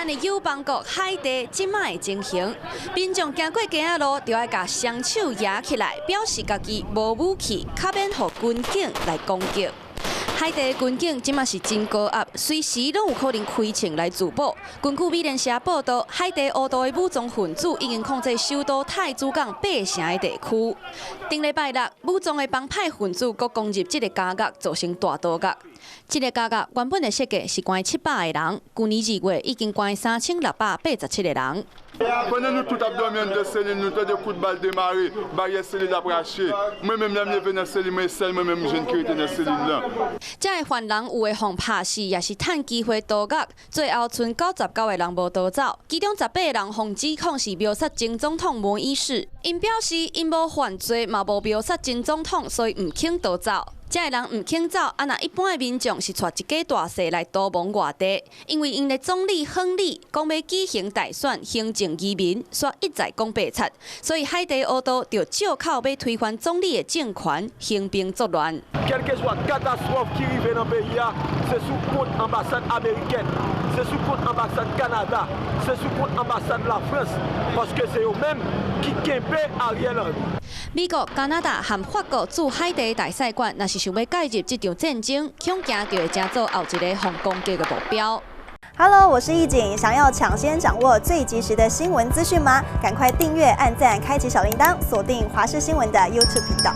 咱的友邦國海地這擺的情形，民眾行過街仔路，就愛共雙手舉起來，表示家己無武器，較免予軍警來攻擊。海地軍警這馬是真高壓，隨時攏有可能開槍來自保。根據美聯社報道，海地烏道的武裝分子已經控制首都太子港八成的地區。頂禮拜六，武裝的幫派分子閣攻入這个監獄，造成大屠殺。這个監獄原本的設計是關700個人，舊年2月已經關3687個人。 Pandan nou tout ap dòmi anndan selil, nou tande kout bal demare, baryè selil ap rache. Mwen menm lè m leve nan selil, mwen sèl mwen menm jèn ki rete nan selil la. 這个犯人有的予拍死，也是趁機會逃獄，最後賰99個人無逃走，其中18個人予指控是謀殺前總統摩伊士，𪜶表示𪜶無犯罪，嘛無謀殺前總統，所以毋肯逃走。這个人毋肯走，啊若一般的民眾是帶一家大細來逃亡外地，因為𪜶的總理亨利講欲舉行大選，興淨移民，煞一再講白賊，所以海地烏道就借口欲推翻總理的政權，興兵作亂。 Kèlkeswa katastwòf ki rive nan peyi a, se sou kont anbasad amerikèn, se sou kont anbasad Kanada, se sou kont anbasad Lafrans, paske se yo menm ki kenbe Ariel Henry. 美國、加拿大和法國駐海地大使館，若是想欲介入這場戰爭，恐驚就會成做後一個予攻擊的目標。 Hello，我是易景，想要搶先掌握最及時的新聞資訊嗎？趕快訂閱、按讚、開啟小鈴鐺，鎖定華視新聞的 YouTube 頻道。